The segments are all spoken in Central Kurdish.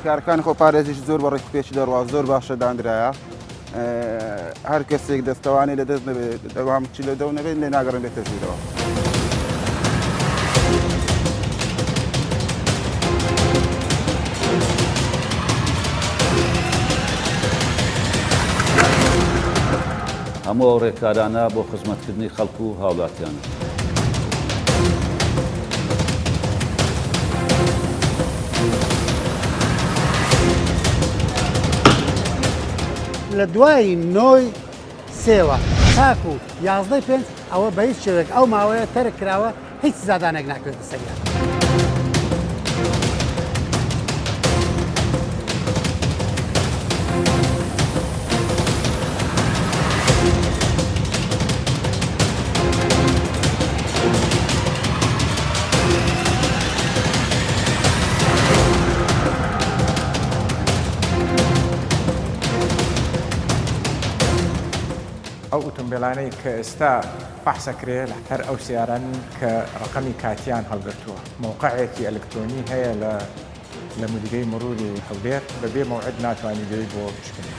ڕێکارەکانی خۆپارێزیش زۆر بە ڕێکوپێکی دەڕوا زۆر باشە دانرایە هەر کەسێک دەستەوانی لە دەست نەبێت دەوام چی لە دەو نەبێت لێ ناگەڕێن بێتە ژوورەوە. هەموو ئەو ڕێکارانە بۆ خزمەتکردنی خەڵک و هاوڵاتیانە. لە دوای نۆی سێوە تاکو یازدەی پێنج ئەوە بە هیچ شێوەیەک ئەو ماوەیە تەرک کراوە هیچ سزادانێک ناکرێتە سەریان. ئەو ئوتومبێلانەی کە ئێستا فەحس ئەکرێ هەر ئەو سەیارانەن کە ڕەقەمی کاتیان هەڵگرتووە. مەوقعێکی ئەلکترۆنی هەیە لە لە مودیرەی مروری هەولێر بە بێ مەوعد ناتوانی بێی بۆ پشکنین.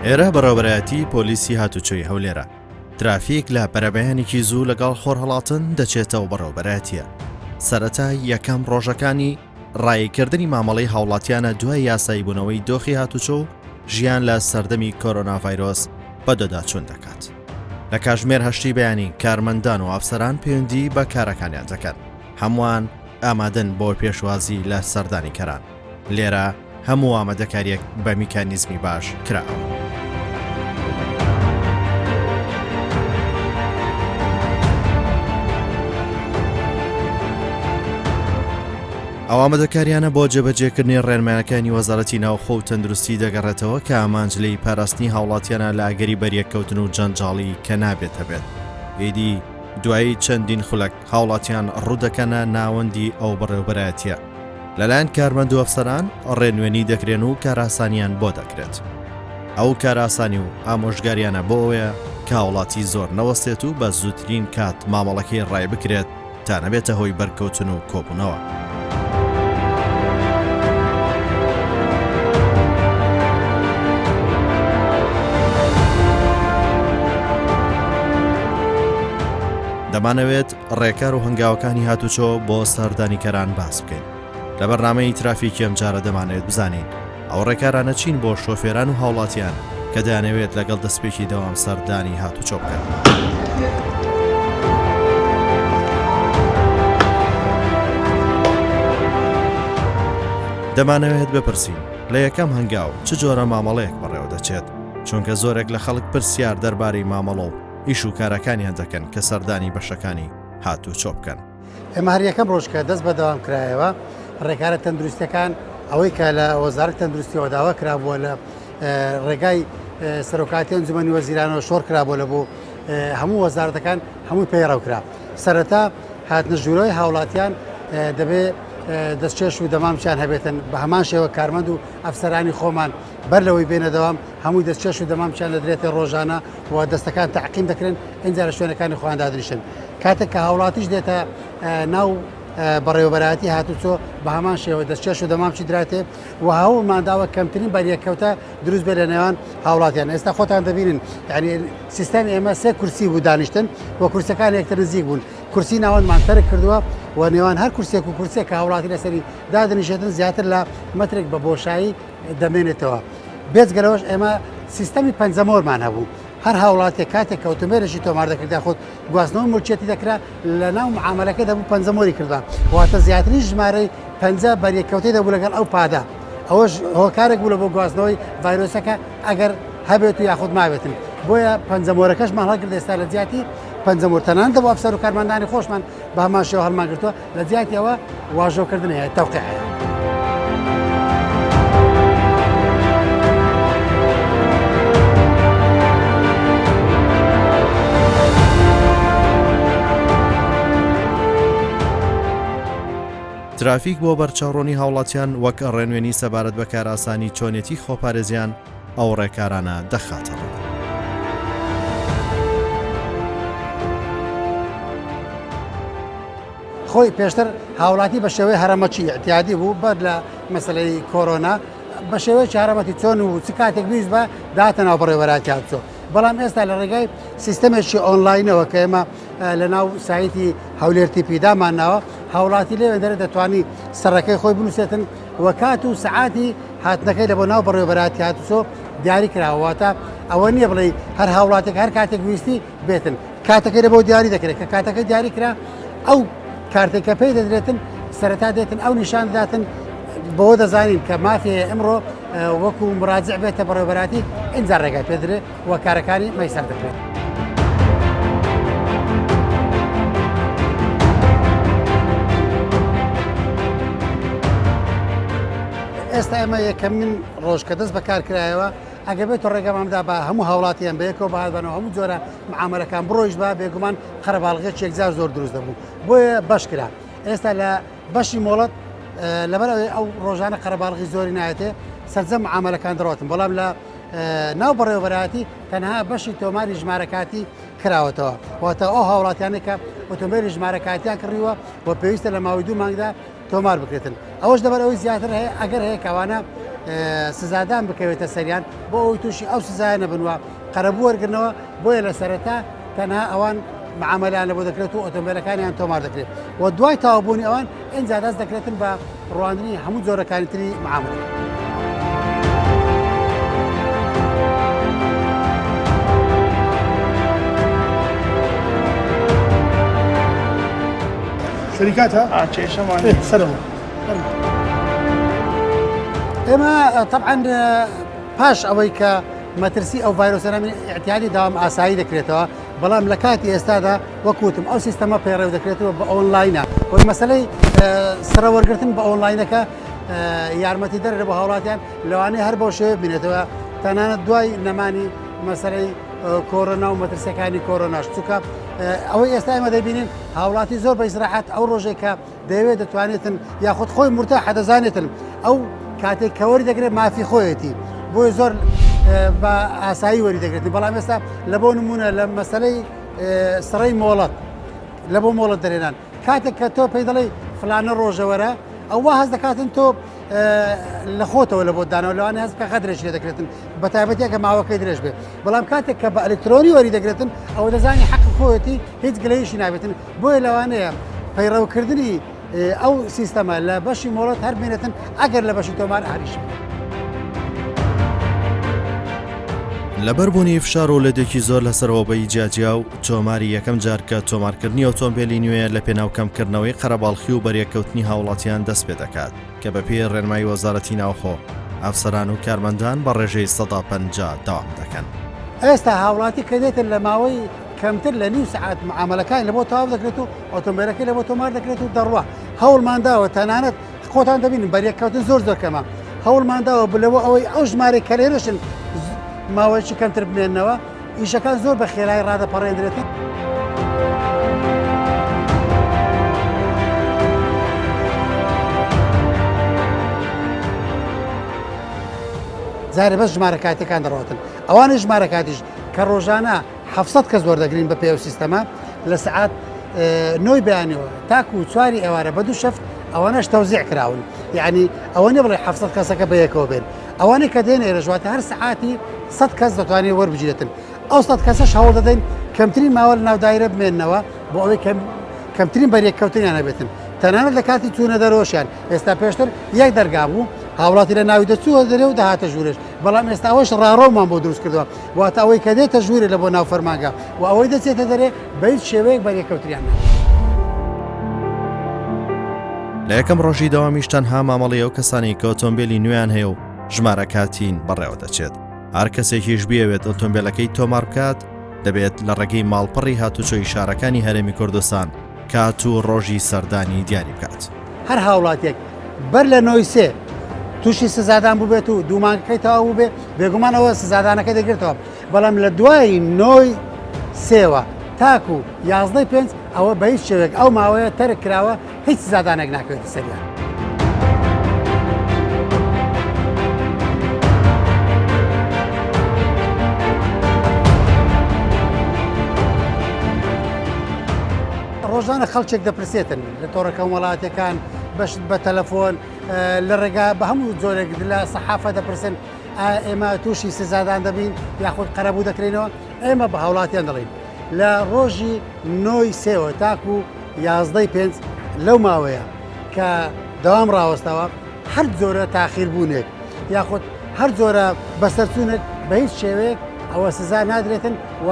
ئێرە بەڕێوەبەرایەتی پۆلیسی هاتوچۆی هەولێرە. ترافیک لە بەرەبەیانێکی زوو لەگەڵ خۆرهەڵاتن دەچێتەوە بەڕێوەبەرایەتیە. سەرەتا یەکەم ڕۆژەکانی ڕاییکردنی مامەڵەی هاوڵاتیانە دوای یاساییبوونەوەی دۆخی هاتوچۆ و ژیان لە سەردەمی کۆرۆنا ڤایرۆس بەدواداچوون دەکات. لە کاژمێر هەشتی بەیانی کارمەندان و ئەفسەران پەیوەندی بە کارەکانیان دەکەن. هەمووان ئامادەن بۆ پێشوازی لە سەردانیکەران. لێرە هەموو ئامادەکارییەک بە میکانیزمی باش کراوە. ئەو ئامادەکاریانە بۆ جێبەجێکردنی ڕێنمایەکانی وەزارەتی ناوخۆ و تەندروستی دەگەڕێتەوە کە ئامانج لێی پاراستنی هاوڵاتیانە لە ئەگەری بەریەککەوتن و جەنجاڵی کە نابێت هەبێت. ئیدی دوایی چەندین خولەک هاوڵاتیان ڕوودەکەنە ناوەندی ئەو بەڕێوبەرایەتیە. لەلایەن کارمەند و ئەفسەران ڕێنوێنی دەکرێن و کارئاسانیان بۆ دەکرێت. ئەو کارئاسانی و ئامۆژگاریانە بۆ ئەوەیە کە هاوڵاتی زۆر نەوەستێت و بە زووترین کات مامەڵەکەی ڕای بکرێت تا نەبێتە هۆی بەرکەوتن و کۆبوونەوە. دەمانەوێت ڕێکار و هەنگاوەکانی هاتوچۆ بۆ سەردانیکەران باس بکەین. لە بەرنامەی ترافیکی ئەمجارە دەمانەوێت بزانین ئەو ڕێکارانە چین بۆ شۆفێران و هاوڵاتیان کە دەیانەوێت لەگەڵ دەستپێکی دەوام سەردانی هاتوچۆ بکەن. دەمانەوێت بپرسین لە یەکەم هەنگاو چ جۆرە مامەڵەیەک بەڕێوە دەچێت چونکە زۆرێک لە خەڵک پرسیار دەربارەی مامەڵە و ئیش و کارەکانیان دەکەن کە سەردانی بەشەکانی هاتوچۆ بکەن. ئێمە هەر یەکەم ڕۆژ کە دەست بە دەوام کرایەوە ڕێکارە تەندروستیەکان ئەوەی کە لە وەزارەتی تەندروستیەوە داوا کرابووە لە ڕێگای سەرۆکاتی ئەنجومەنی وەزیرانەوە شۆڕ کرابووە لە بۆ هەموو وەزارەتەکان هەمووی پەیڕەو کرا سەرەتا هاتنە ژوورەوەی هاوڵاتیان دەبێ دەستکێش و دەمامچیان هەبێتن بە هەمان شێوە کارمەند و ئەفسەرانی خۆمان بەر لەوەی بێنە دەوام هەمووی دەستکێش و دەمامچیان دەدرێتە ڕۆژانە و دەستەکان تەعقیم دەکرێن ئینجا لە شوێنەکانی خۆیان دادنیشن کاتێک کە هاوڵاتیش دێتە ناو بەڕێوەبەرایەتی هاتوچۆ بە هەمان شێوە دەستکێش و دەمامچی دراتێ و هەوڵمانداوە کەمترین بەریەککەوتە دروست بێت لە نێوان هاوڵاتیان ئێستا خۆتان دەبینن یعنی سیستەمی ئێمە سێ کورسی بوو دانیشتن و کورسەکان یەکتر نزیک بوون کورسی ناوەندمان تەرک کردووە و نێوان هەر کورسێک و کورسێک کە هاوڵاتی لەسەری دادنیشێتن زیاتر لە مەترێک بە بۆشایی دەمێنێتەوە. بێجگە لەوەش ئێمە سیستەمی پەنجەمۆرمان هەبوو، هەر هاوڵاتیەک کاتێک کە ئۆتۆمبێلێکی تۆمار دەکرد یاخود گواستنەوەی موڵکیەتی دەکرا لە ناو معامەلەکە دەبوو پەنجەمۆری کردبا، واتە زیاترین ژمارەی پەنجە بەریەککەوتەی دەبوو لەگەڵ ئەو پادە، ئەوەش هۆکارێک بوو لە بۆ گواستنەوەی ڤایرۆسەکە ئەگەر هەبێت و یاخود مابێتن، بۆیە پەنجەمۆرەکەشمان هەڵگرت ئێستا لە جیاتی پەنجەمۆر تەنانەت بۆ ئەفسەر و کارمەندانی خۆشمان بە هەمان شێوە هەڵمانگرتووە لە جیاتی ئەوە واژۆکردن هەیە تەوقیع هەیە. ترافیک بۆ بەرچاوڕوونی هاوڵاتیان وەک ڕێنوێنی سەبارەت بە کارئاسانی چۆنێتی خۆپارێزیان ئەو ڕێکارانە دەخاتە ڕوو. خۆی پێشتر هاوڵاتی بە شێوەی هەرەمەکی ئیعتیادی بوو بەر لە مەسەلەی کۆرۆنا بە شێوەیەکی هەرەمەتی چۆن و چ کاتێک ویست بە داتە ناو بەڕێوەبەرایەتی هاتوچۆ بەڵام ئێستا لە ڕێگای سیستەمێکی ئۆنلاینەوە کە ئێمە لە ناو سایتی هەولێر تیپی دامان ناوە هاوڵاتی لێ دەرێ دەتوانی سەرەکەی خۆی بنووسێتن و کات و سەعاتی هاتنەکەی لە بۆ ناو بەڕێوەبەرایەتی هاتوچۆ دیاری کراوە واتە ئەوە نییە بڵێ هەر هاوڵاتێک هەر کاتێک ویستی بێتن کاتەکەی لە بۆ دیاری دەکرێت کە کاتەکە دیاری کرا ئەو کارتێک کە پێی دەدرێتن سەرەتا دێتن ئەو نیشان دەداتن بەوە دەزانین کە مافی هەیە ئەمڕۆ وەکو مراجع بێتە بەڕێوەبەراتی ئینجا ڕێگای پێدرێ و کارەکانی مەیسەر دەکرێت. ئێستا ئێمە یەکەمین ڕۆژ کە دەست بەکار کرایەوە ئەگەر بێت و ڕێگەمان بدا بە هەموو هاوڵاتیان بەیەکەوە بهاتبانەوە هەموو جۆرە معامەلەکان بڕۆیشت بە بێگومان قەرەباڵغێکی یەکجار زۆر دروست دەبوو بۆیە بەش کرا ئێستا لە بەشی مۆڵەت لەبەر ئەوەی ئەو ڕۆژانە قەرەباڵغی زۆری نایەتێ سەرجەم معامەلەکان دەڕۆتن بەڵام لە ناو بەڕێوەبەرایەتی تەنها بەشی تۆماری ژمارە کاتی کراوەتەوە واتە ئەو هاوڵاتیانەی کە ئۆتۆمبیلی ژمارە کاتیان کڕیوە و پێویستە لە ماوەی دوو مانگدا تۆمار بکرێتن ئەوەش لەبەر ئەوەی زیاتر هەیە ئەگەر هەیە کەوانە سزادان بکەوێتە سەریان بۆ ئەوەی تووشی ئەو سزایە نەبن و قەرەبوو وەرگرنەوە بۆیە لە سەرەتا تەنها ئەوان معامەلەیان لە بۆ دەکرێت و ئۆتۆمبیلەکانیان تۆمار دەکرێت و دوای تەواوبوونی ئەوان ئینجا دەست دەکرێتن بە ڕواندنی هەموو جۆرەکانی تری معامەلە. شەریکاتە کێشەمان سەرەوە ئێمە طبعا پاش ئەوەی کە مەترسی ئەو ڤایرۆسە ئیعتیادی داوام ئاسایی دەکرێتەوە بەڵام لە کاتی ئێستادا وەکوتم ئەو سیستەمە پەیڕەو دەکرێتەوە بە ئۆنلاینە وەک مەسلەی سڕەوەرگتن بە ئۆنلاینەکە یارمەتی دەرە بۆ هاوڵاتیان لەوانەیە هەر بەو شێوەیە بینێتەوە تەنانەت دوای نەمانی مەسلەی کۆرۆنا و مەترسیەکانی کۆرۆناش چونکە ئەوەی ئێستا ئێمە دەبینین هاوڵاتی زۆر بە ئیسراحەت ئەو ڕۆژێک کە دەیەوێت دەتوانێتن یاخود خۆی مرتاحە دەزانێتن ئەو کاتێک کە وەری دەگرێت مافی خۆیەتی بۆیە زۆر بە ئاسایی وەری دەگرێت بەڵام ئێستا لە بۆ نمونە لە مەسلەی سڕی مۆڵەت لە بۆ مۆڵەت دەرێنان کاتێک کە تۆ پێی دەڵێی فلانە ڕۆژەوەرە ئەوە هەست دەکاتن تۆ لە خۆتەوە لە بۆ دانەوە لەوانە هەست بکە غەدرێک لێ دەکرێتن بە تایبەتی کە ماوەکەی درێژ بێت بەڵام کاتێک کە بە ئەلکترۆنی وەری دەگرێتن ئەوە دەزانی حەق خۆیەتی هیچ گلەیشی نابێتن بۆیە لەوانەیە پەیڕەوکردنی ئەو سیستەمە لە بەشی مۆڵەت هەر بمێنێتن ئەگەر لە بەشی تۆمار هەریش. لەبەر بوونی فشار و لێدێکی زۆر لەسەر هۆبەی جیاجیا و تۆماری یەکەم جار کە تۆمارکردنی ئۆتۆمبێلی نوێیە لە پێناو کەمکردنەوەی قەرەباڵخی و بەریەککەوتنی هاوڵاتیان دەست پێدەکات کە بەپێی ڕێنمایی وەزارەتی ناوخۆ ئەفسەران و کارمەندان بە ڕێژەی 50% دەوام دەکەن. ئێستا هاوڵاتی کە دێتن لە ماوەی کەمتر لە نیو سەعات معامەلەکانی لەبۆ تەواو دەکرێت و ئۆتۆمبێلەکەی لەبۆ تۆمار دەکرێت و دەڕوا هەوڵمان داوە تەنانەت خۆتان دەبینن بەریەککەوتن زۆر زۆر کەمە هەوڵمان داوە بلەوە ئەوەی ئەو ژمارەی کە لێرەشن ماوەیەکی کەمتر بمێننەوە ئیشەکان زۆر بە خێرایی ڕادەپەڕێندرێت. جارێ بەس ژمارە کاتیەکان دەڕاتن ئەوانەی ژمارە کاتیش کە ڕۆژانە 700 کەس وەردەگرین بە پێ ئەو سیستەمە لە سەعات نۆی بەیانەوە تاکو چواری ئێوارە بە دوو شەفت ئەوانەش تەوزیع کراون یعنی ئەوە نیە بڵێ 700 کەسەکە بەیەکەوە بێن ئەوانەی کە دێن ئێرەش واتە هەر سەعاتی 100 کەس دەتوانێت وەربگیرێتن ئەو 100 کەسەش هەوڵ دەدەین کەمترین ماوە لە ناو دایرە بمێننەوە بۆ ئەوەی کەم کەمترین بەریەککەوتنیان هەبێتن تەنانەت لە کاتی چوونە دەرۆشیان ئێستا پێشتر یەک دەرگا بوو هاوڵاتی لە ناوی دەچووە دەرێ و دەهاتە ژوورێش بەڵام ئێستا ئەوەش ڕاڕەومان بۆ دروست کردووە واتە ئەوەی کە دێتە ژوورێ لە بۆ ناو فەرمانگە و ئەوەی دەچێتە دەرێ بە هیچ شێوەیەک بەریەککەوتنیان نابێت. لە یەکەم ڕۆژی دەوامیش تەنها مامەڵەی ئەو کەسانەی کە ئۆتۆمبێلی نوێیان هەیە و ژمارە کاتین بەڕێوە دەچێت هەر کەسێکیش بیەوێت ئۆتۆمبێلەکەی تۆمار بکات دەبێت لە ڕێگەی ماڵپەڕی هاتوچۆی شارەکانی هەرێمی کوردستان کات و ڕۆژی سەردانی دیاری بکات. هەر هاوڵاتیەک بەر لە نۆی سێ تووشی سزادان بووبێت و دوو مانگەکەی تەواو بووبێ بێگومان ئەوە سزادانەکەی دەگرێتەوە بەڵام لە دوای نۆی سێوە تاکو یازدەی پێنج ئەوە بە هیچ شێوەیەک ئەو ماوەیە تەرک کراوە هیچ سزادانێک ناکەوێتە سەریان. ڕۆژانە خەڵکێک دەپرسێتن لە تۆڕە کۆمەڵاتیەکان بەش بە تەلەفۆن لە ڕێگا بە هەموو جۆرێک لە سەحافە دەپرسن ئێمە تووشی سزادان دەبین یاخود قەرەبوو دەکرێنەوە ئێمە بە هاوڵاتیان دەڵێین لە ڕۆژی نۆی سێوە تاکو یازدەی پێنج لەو ماوەیە کە دەوام ڕاوەستاوە هەر جۆرە تاخیربوونێک یاخود هەر جۆرە بەسەرچوونێک بە هیچ شێوەیەک ئەوە سزا نادرێتن و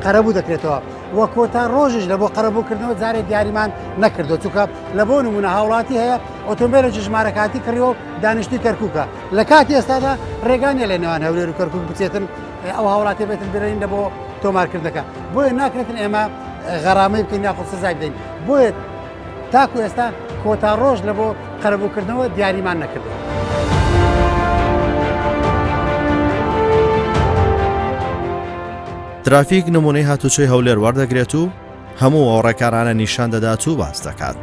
قەرەبوو دەکرێتەوە و کۆتا ڕۆژیش لە بۆ قەرەبووکردنەوە جارێک دیاریمان نەکردو چونکە لە بۆ نمونە هاوڵاتی هەیە ئۆتۆمبیلێکی ژمارە کاتی کڕیوە و دانیشتوی کەرکووکە لە کاتی ئێستادا ڕێگا نیە لە نێوان هەولێر و کەرکووک بچێتن ئەو هاوڵاتی بێتن برین لە بۆ تۆمارکردنەکە بۆیە ناکرێتن ئێمە غەرامەی بکەین یاخود سزای بدەین بۆیە تاکو ئێستا کۆتا ڕۆژ لە بۆ قەرەبووکردنەوە دیاریمان نەکردووە. ترافیک نمونەی هاتوچۆی هەولێر وەردەگرێت و هەموو ئەو ڕێکارانە نیشان دەدات و باس دەکات.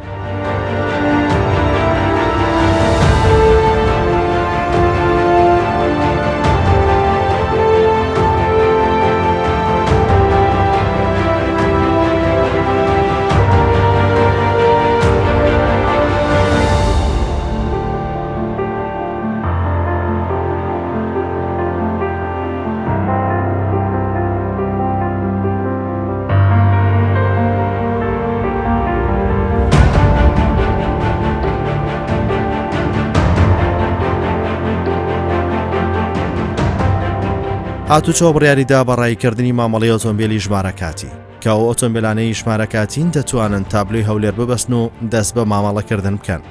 هاتوچۆ بڕیاریدا بە ڕاییکردنی مامەڵەی ئۆتۆمبیلی ژمارە کاتی، کە ئەو ئۆتۆمبیلانەی ژمارە کاتین دەتوانن تابلۆی هەولێر ببەستن و دەست بە مامەڵەکردن بکەن.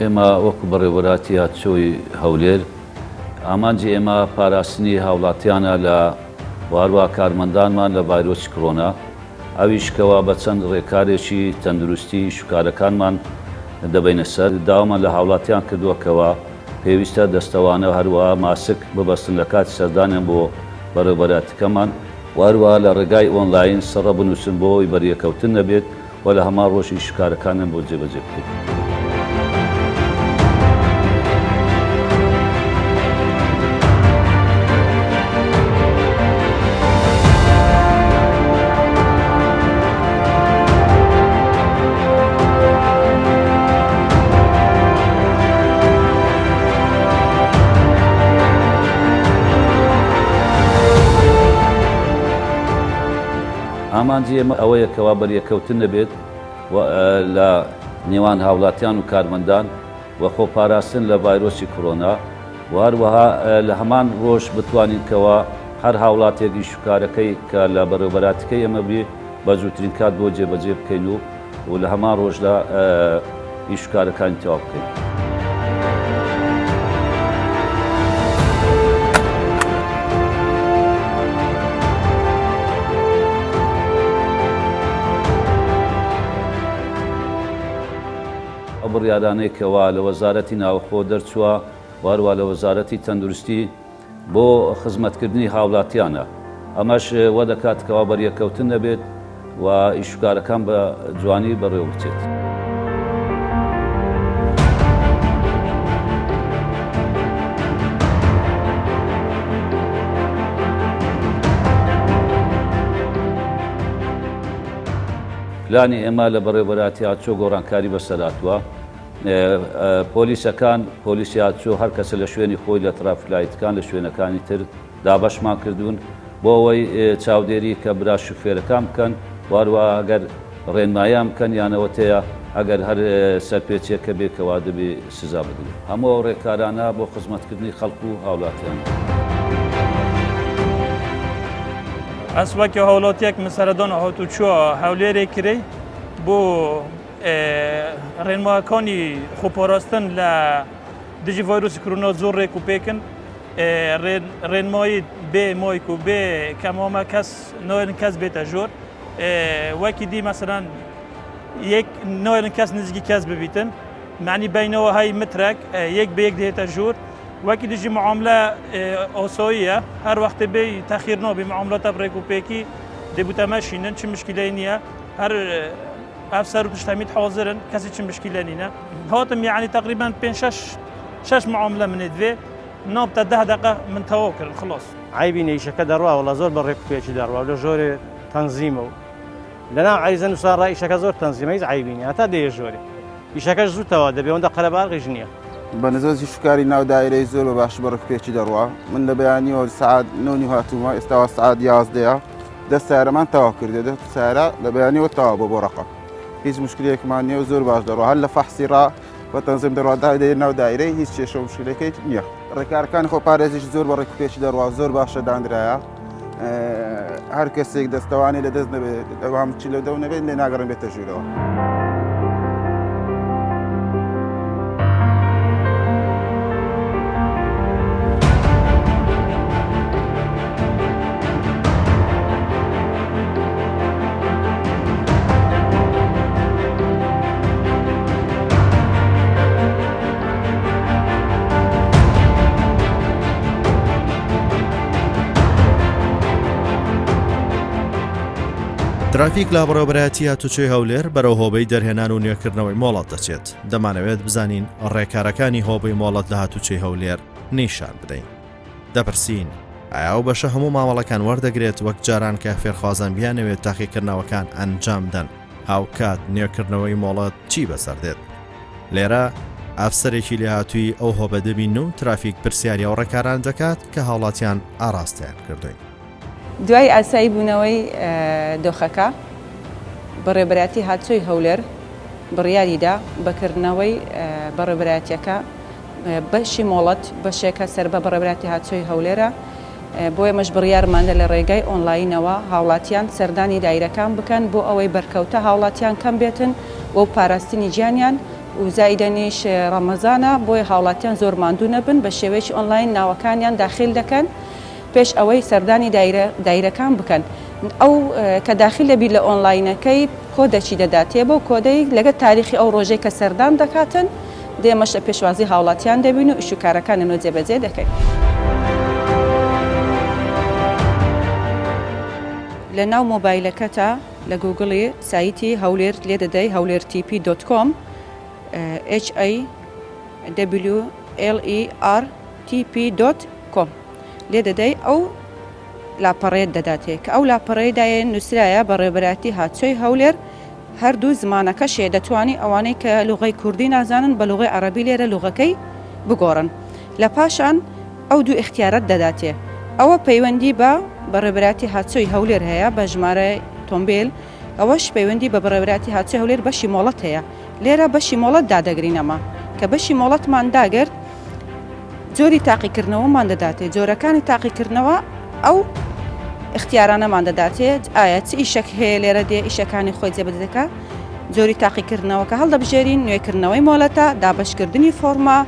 ئێمە وەکو بەڕێوەبەراتی هاتوچۆی هەولێر ئامانجی ئێمە پاراستنی هاوڵاتیانە لە و هەروەها کارمەندانمان لە ڤایرۆسی کڕۆنا ئەویش کەوا بە چەند ڕێکارێکی تەندروستی ئیشوکارەکانمان دەبەینە سەر داوامان لە هاوڵاتیان کردووە کەوا پێویستە دەستەوانە و هەروەها ماسک ببەستن لە کاتی سەردانیان بۆ بەڕێوەبەراتیکەمان و هەروەها لە ڕێگای ئۆنلاین سڕە بنووسن بۆ ئەوەی بەریەکەوتن نەبێت و لە هەمان ڕۆژ ئیش و کارەکانیان بۆ جێبەجێ بکەین. ئامانجی ئێمە ئەوەیە کەوا بەریەککەوتن نەبێت و لە نێوان هاوڵاتیان و کارمەندان و خۆپاراستن لە ڤایرۆسی کۆرۆنا و هەروەها لە هەمان ڕۆژ بتوانین کەوا هەر هاوڵاتیەک ئیش و کارەکەی کە لە بەڕێوبەراتیکەی ئێمە بێ بە زووترین کات بۆ جێبەجێ بکەین و و لە هەمان ڕۆژدا ئیش و کارەکانی تەواو بکەین. ئەو بڕیارانەی کەوا لە وەزارەتی ناوخۆ دەرچووە و هەروە لە وەزارەتی تەندروستی بۆ خزمەتکردنی هاوڵاتیانە، ئەمەش وادەکات کەوا بەریەککەوتن نەبێت و ئیشوکارەکان بە جوانی بەڕێوەبچێت. پلانی ئێمە لە بەڕێوەبەرایەتی هاتوچۆ گۆڕانکاری بەسەرهاتووە، پۆلیسەکان، پۆلیسی هاتوچۆ هەر کەسە لە شوێنی خۆی لە ترافیک لایتەکان لە شوێنەکانی تر دابەشمان کردوون بۆ ئەوەی چاودێری کە برا شوفێرەکان بکەن و هەروەها ئەگەر ڕێنماییان بکەن یانەوەتەیە ئەگەر هەر سەرپێچیەکە بێ کەوا دەبێ سزا بدرێت. هەموو ئەو ڕێکارانە بۆ خزمەتکردنی خەڵک و هاوڵاتیانە. ئەس وەکی هاوڵاتیەک من سەردان هاتوچۆ هەولێرێ کرێ بۆ ڕێنماکانی خۆپاراستن لە دژی ڤایرۆسی کۆرۆنا زۆر ڕێک و پێکن ڕێنمایی بێ مایک و بێ کەمامە کەس نایەن کەس بێتە ژۆر وەکی دی مەسەلەن یەک نایەن کەس نزیکی کەس ببیتن معنی بینەوە هەی مترەک یەک بە یەک دێتە ژوور وەکی دژی معاملە ئاساییە هەر وەختێ بێ تەخیر نابی معاملەتە ڕێک و پێکی دەبوتە مەشینن چ مشکلەی نییە هەر ئەفسەر و تشتەمیت حاضرن کەسی چ مشکلە نینە هاتم یعنی تقریبا پێ شش شش معاملە منێ دوێ نابتە ده دقە من تەواو کردن خلاص. عەیبی نیە ئیشەکە دەڕوا وەڵا زۆر بە ڕێک و پێکی دەڕوا و لە ژۆرێ تەنزیمە و. لەناو عەریزە نووسان ڕا ئیشەکە زۆر تەنزیمە هیچ عەیبی نیە هەتا دێیە ژۆرێ ئیشەکەش زوو تەواو دەبێ ئەوەندە قەرەباڵغیش نییە. بە نزۆزی شوکاری ناو دایرەی زۆر بە باشی بە ڕێکوپێکی دەڕوا من لە بەیانیەوە سەعات نۆ نیو هاتوومە ئێستا وا سەعات یازدەیە دە سەیارەمان تەواو کردێ دە سەیارە لە بەیانیەوە تەواو بۆ بۆ ڕەقەم هیچ مشکلێکمان نییە و زۆر باش دەڕوا هەر لە فەحسی ڕا بە تەنزیم دەڕوا دایرەی ناو دایرەی هیچ کێشە و مشکلێکی نییە ڕێکارەکانی خۆپارێزیش زۆر بە ڕێکوپێکی دەڕوا زۆر باشە دانرایە هەر کەسێک دەستەوانی لە دەست نەبێت دەوام چی لە دەو نەبێت لێ ناگەڕێن بێتە ژوورەوە. ترافیک لە بەڕێوەبەرایەتی هاتوچۆی هەولێر بەرەو هۆبەی دەرهێنان و نوێکردنەوەی مۆڵەت دەچێت، دەمانەوێت بزانین ڕێکارەکانی هۆبەی مۆڵەت لە هاتوچۆی هەولێر نیشان بدەین. دەپرسین، ئایا ئەو بەشە هەموو مامەڵەکان وەردەگرێت وەک جاران کە فێرخوازان بیانەوێت تاقیکردنەوەکان ئەنجام بدەن هاوکات نوێکردنەوەی مۆڵەت چی بەسەر دێت؟ لێرە ئەفسەرێکی لێهاتووی ئەو هۆبە دەبین و ترافیک پرسیاری ئەو ڕێکارانە دەکات کە هاوڵاتیان ئاڕاستەیان کردووین. دوای ئاسایی بوونەوەی دۆخەکە، بەڕێوەبەرایەتی هاتچۆی هەولێر بڕیاریدا بە کردنەوەی بەڕێوەبەرایەتیەکە بەشی مۆڵەت بەشێکە سەر بە بەڕێوەبەرایەتی هاتچۆی هەولێرە، بۆ ئێمەش بڕیارماندا لە ڕێگای ئۆنلاینەوە هاوڵاتیان سەردانی دایرەکان بکەن بۆ ئەوەی بەرکەوتە هاوڵاتیان کەم بێتن و پاراستنی گیانیان و زائیدەنیش ڕەمەزانە بۆیە هاوڵاتیان زۆر ماندوو نەبن بە شێوەیەکی ئۆنلاین ناوەکانیان داخیل دەکەن پێش ئەوەی سەردانی دایرە دایرەکان بکەن ئەو کە داخیل دەبی لە ئۆنلاینەکەی کۆدەکی دەداتێ بەو کۆدەی لەگەر تاریخی ئەو ڕۆژەی کە سەردان دەکاتن ئێمەش لە پێشوازی هاوڵاتیان دەبین و ئیش و کارەکانیان نوێ جێبەجێ دەکەین. لە ناو مۆبایلەکەتا لە گووگڵی سایتی هەولێر لێ دەدەی هەولێر تی پی dot com HAWLER TP dot com لێ دەدەی ئەو لاپەڕەیەت دەداتێ کە ئەو لاپەڕەیە دایە نووسرایە بەڕێوەبەرایەتی هاتچۆی هەولێر هەردوو زمانەکەشێ دەتوانی ئەوانەی کە لوغەی کوردی نازانن بە لوغەی عەڕەبی لێرە لوغەکەی بگۆڕن لە پاشان ئەو دوو ئیختیارەت دەداتێ ئەوە پەیوەندی بە بەڕێوەبەرایەتی هاتچۆی هەولێر هەیە بە ژمارەی تۆمبێل ئەوەش پەیوەندی بە بەڕێوەبەرایەتی هاتچۆی هەولێر بەشی مۆڵەت هەیە لێرە بەشی مۆڵەت دادەگرین ئەمە کە بەشی مۆڵەتمان داگرت جۆری تاقیکردنەوەمان دەداتێ، جۆرەکانی تاقیکردنەوە ئەو ئیختیارانەمان دەداتێ، ئایا چ ئیشەک هەیە لێرە دێ ئیشەکانی خۆی جێبەجێ دەکا، جۆری تاقیکردنەوەکە هەڵدەبژێرین، نوێکردنەوەی مۆلەتە، دابەشکردنی فۆڕمە،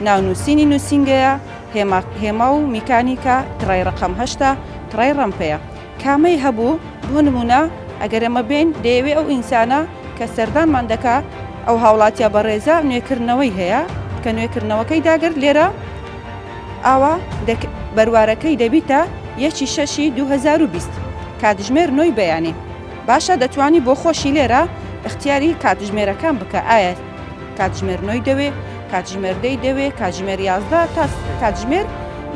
ناونووسینی نووسینگەیە، هێما هێما و میکانیکە، تڕای ڕەقەم هەشتە، تڕای ڕەمپەیە. کامەی هەبوو، بۆ نموونە ئەگەر ئێمە بێین دەیەوێ ئەو ئینسانە کە سەردانمان دەکا ئەو هاوڵاتیە بەڕێزە نوێکردنەوەی هەیە کە نوێکردنەوەکەی داگرت لێرە ئاوا بەروارەکەی دەبیتە یەکی شەشی 2020 کاتژمێر نۆی بەیانی باشە دەتوانی بۆ خۆشی لێرە اختیاری کاتژمێرەکان بکە ئایا کاتژمێر نۆی دەوێ کاتژمێر دەی دەوێ کاتژمێر 11 تا کاتژمێر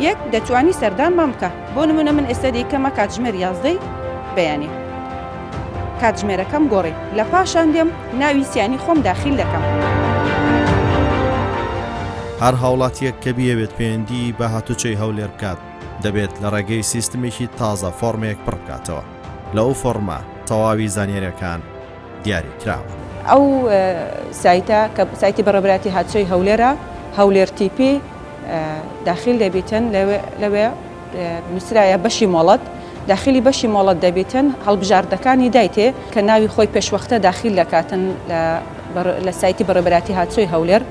یەک دەتوانی سەردانمان بکە بۆ نمونە من ئێستا دەیکەمە کاتژمێر یازدەی بەیانی کاتژمێرەکەم گۆڕی لە پاشان دێم ناوی سیانی خۆم داخیل دەکەم. هەر هاوڵاتییەک کە بیەوێت پەیوەندی بە هاتوچۆی هەولێر بکات، دەبێت لە ڕێگەی سیستمێکی تازە فۆڕمێک پڕبکاتەوە، لەو فۆڕمە تەواوی زانیارییەکان دیاری کراوە. ئەو سایتە کە سایتی بەڕێوەبەرایەتی هاتوچۆی هەولێرە، هەولێر تیپی، داخیل دەبیتن لەوێ نووسرایە بەشی مۆڵەت داخلی بەشی مۆڵەت دەبیتن هەڵبژاردەکانی دایتێ کە ناوی خۆی پێشوەختە داخیل دەکاتن لە سایتی بەڕێوەبەرایەتی هاتوچۆی هەولێر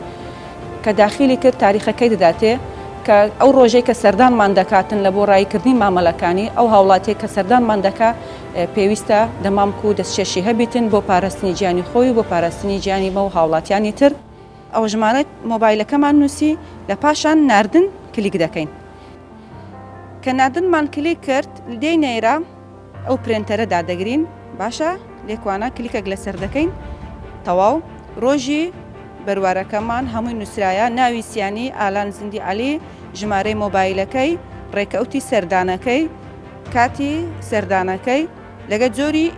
کە داخیلی کرد تاریخەکەی دەداتێ کە ئەو ڕۆژەی کە سەردانمان دەکاتن لە بۆ ڕاییکردنی مامەلەکانی ئەو هاوڵاتیە کە سەردانمان دەکا پێویستە دەمامک و دەستکێشی هەبیتن بۆ پاراستنی گیانی خۆی و بۆ پاراستنی گیانی مە و هاوڵاتیانی تر. ئەوە ژمارە مۆبایلەکەمان نووسی لە پاشان ناردن کلیک دەکەین کە ناردنمان کلیک کرد دێینەیرە ئەو پرێنتەرە دادەگرین باشە لێکوانە کلیکێک لەسەر دەکەین تەواو ڕۆژی بەروارەکەمان هەمووی نووسرایە ناوی سیانی ئالان زندی عەلی ژمارەی مۆبایلەکەی ڕێکەوتی سەردانەکەی کاتی سەردانەکەی لەگە جۆری.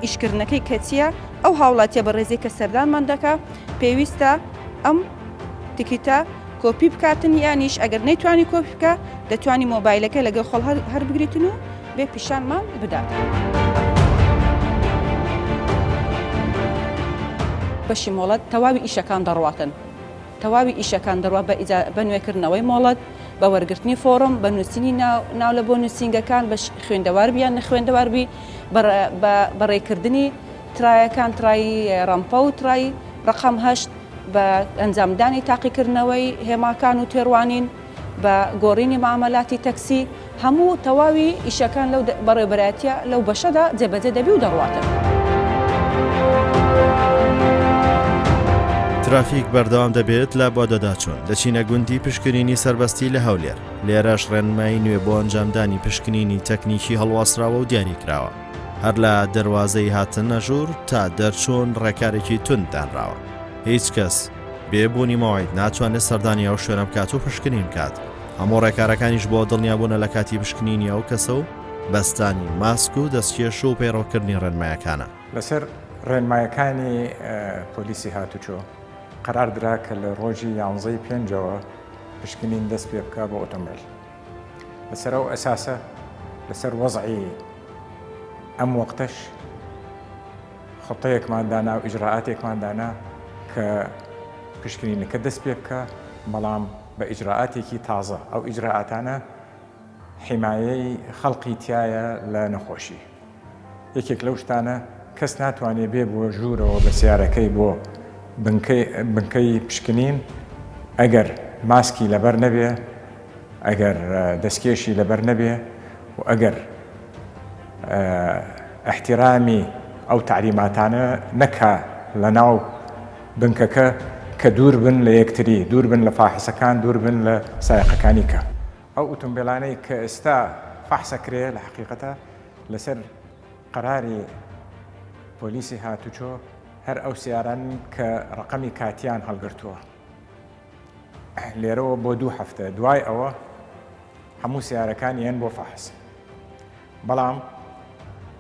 ئیشکردنەکەی کە چییە، ئەو هاوڵاتیە بەڕێزەی کە سەردانمان دەکا پێویستە ئەم تکیتە کۆپی بکاتن یانیش ئەگەر نەیتوانی کۆپی بکا دەتوانی مۆبایلەکە لەگەڵ خۆڵ هەر بگریتن و بێ پیشانمان بدات. بەشی مۆڵەت تەواوی ئیشەکان دەڕواتن. تەواوی ئیشەکان دەڕوا بە ئیجا بە نوێکردنەوەی مۆڵەت، بە وەرگرتنی فۆڕم، بە نووسینی ناو ناو لە بۆ نووسینگەکان، بە خوێندەوار بی یان نەخوێندەوار بی، بە بە بەڕێکردنی ترایەکان، ترای ڕەمپە و ترای ڕەقەم هەشت، بە ئەنجامدانی تاقیکردنەوەی هێماکان و تێڕوانین، بە گۆڕینی مامەلاتی تەکسی، هەموو تەواوی ئیشەکان لەو بەڕێوەبەرایەتیە لەو بەشەدا جێبەجێ دەبی و دەڕواتن. ترافیک بەردەوام دەبێت لە بەدواداچوون، دەچینە گوندی پشکنینی سەربەستی لە هەولێر، لێرەش ڕێنمایی نوێ بۆ ئەنجامدانی پشکنینی تەکنیکی هەڵواسراوە و دیاریکراوە، هەر لە دەروازەی هاتنە ژوور تا دەرچوون ڕێکارێکی توند دانراوە، هیچ کەس بێ بوونی مەوعید ناتوانێت سەردانی ئەو شوێنە بکات و پشکنین بکات. هەموو ڕێکارەکانیش بۆ دڵنیابوونە لە کاتی پشکنینی ئەو کەسە و بەستانی ماسک و دەستکێش و پەیڕەوکردنی ڕێنمایەکانە. لەسەر ڕێنمایەکانی پۆلیسی هاتوچۆ قەرار درا کە لە ڕۆژی یانزەی پێنجەوە پشکنین دەست پێ بکا بۆ ئۆتۆمبێل. لەسەر ئەو ئەساسە لەسەر وەزعی ئەم وەقتەش خطەیەکمان دانا و ئیجرائاتێکمان دانا کە پشکنینەکە دەست پێ بکا بەڵام بە ئیجرائاتێکی تازە، ئەو ئیجرائاتانە حیمایەی خەڵقی تیایە لە نەخۆشی. یەکێک لەو شتانە کەس ناتوانێ بێ بۆ ژوورەوە بە سیارەکەی بۆ بنکەی بنکەی پشکنین ئەگەر ماسکی لەبەر نەبێ، ئەگەر دەستکێشی لەبەر نەبێ و ئەگەر ئیحتیرامی ئەو تەعلیماتانە نەکا لەناو بنکەکە کە دوور بن لە یەکتری، دوور بن لە فاحسەکان، دوور بن لە سایەقەکانی کە. ئەو ئوتومبێلانەی کە ئێستا فەحس ئەکرێ لە حەقیقەتا لەسەر قەراری پۆلیسی هاتوچۆ هەر ئەو سەیارانەن کە ڕەقەمی کاتیان هەڵگرتووە لێرەوە بۆ دوو هەفتە دوای ئەوە هەموو سەیارەکان یەن بۆ فەحس. بەڵام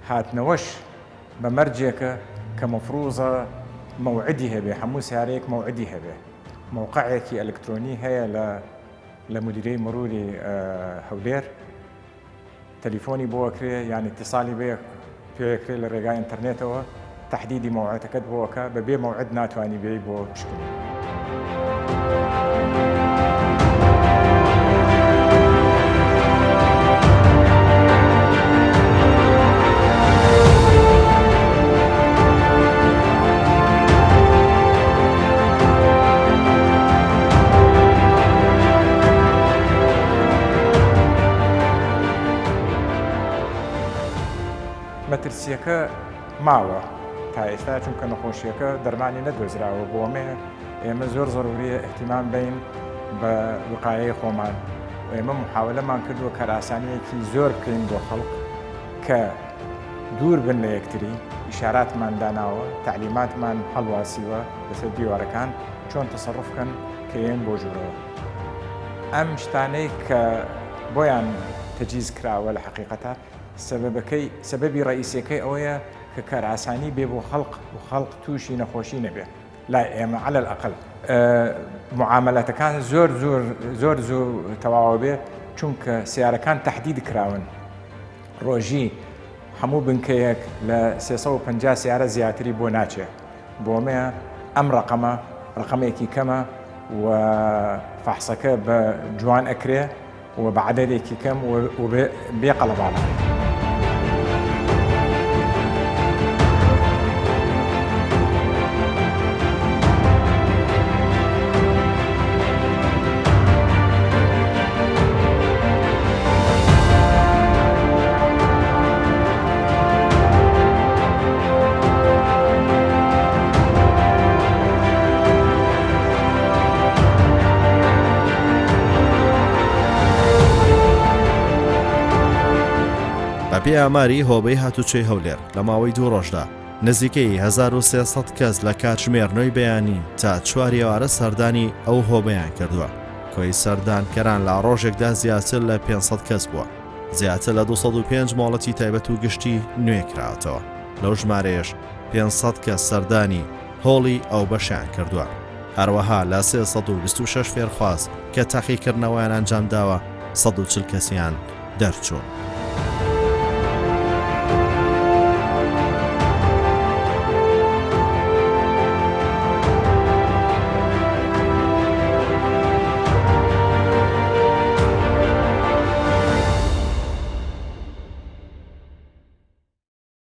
هاتنەوەش بە مەرجێکە کە مەفروزە مەوعدی هەبێ، هەموو سیارەیەک مەوعدی هەبێ، مەوقعێکی ئەلکترۆنی هەیە لە لە مدیرەی مروری هەولێر تەلیفۆنی بۆ ئەکرێ یان ئیتیسالی بێ پێکرێ لە ڕێگای ئینتەرنێتەوە تەحدیدی مەوعدەکەت بۆ ئەکا، بەبێ مەوعد ناتوانی بێی بۆ پشکنین. مەترسییەکە ماوە تا ئێستا چونکە نەخۆشیەکە دەرمانی نەدۆزراوە بۆ ئەمەیە ئێمە زۆر زەروریە ئیهتیمام بەین بە وقایەی خۆمان و ئێمە محاولەمان کردووە کارئاسانیەکی زۆر بکەین بۆ خەڵک کە دوور بن لە یەکتری ئیشاراتمان داناوە تەعلیماتمان هەڵواسیوە لەسەر دیوارەکان چۆن تەسەڕوف بکەن کە یەن بۆ ژوورەوە ئەم شتانەی کە بۆیان تەجیز کراوە لە حەقیقەتە سەبەبەکەی سەبەبی ڕەئیسیەکەی ئەوەیە کە کارئاسانی بێ بۆ خەڵق و خەڵق تووشی نەخۆشی نەبێ لای ئێمە علی الاقل معاملاتەکان زۆر زۆر زۆر زوو تەواوە بێ چونکە سیارەکان تەحدید کراون ڕۆژی هەموو بنکەیەک لە 350 سیارە زیاتری بۆ ناچێ بۆمەیە ئەم ڕقەمە ڕقەمێکی کەمە و فەحسەکە بە جوان ئەکرێ و بە عەدەدێکی کەم و بێ قەڵەباڵغی. بەپێی ئاماری هۆبەی هاتوچۆی هەولێر لە ماوەی دوو ڕۆژدا نزیکەی 1300 کەس لە کاتژمێر نۆی بەیانی تا چوار ئێوارە سەردانی ئەو هۆبەیان کردووە کۆی سەردانکەران لە ڕۆژێکدا زیاتر لە 500 کەس بووە زیاتر لە 205 مۆڵەتی تایبەت و گشتی نوێ کراوەتەوە. لەو ژمارەیەش 500 کەس سەردانی هۆڵی ئەو بەشەیان کردووە. هەروەها لە 326 فێرخواز کە تاقیکردنەوەیان ئەنجامداوە 140 کەسیان دەرچوون.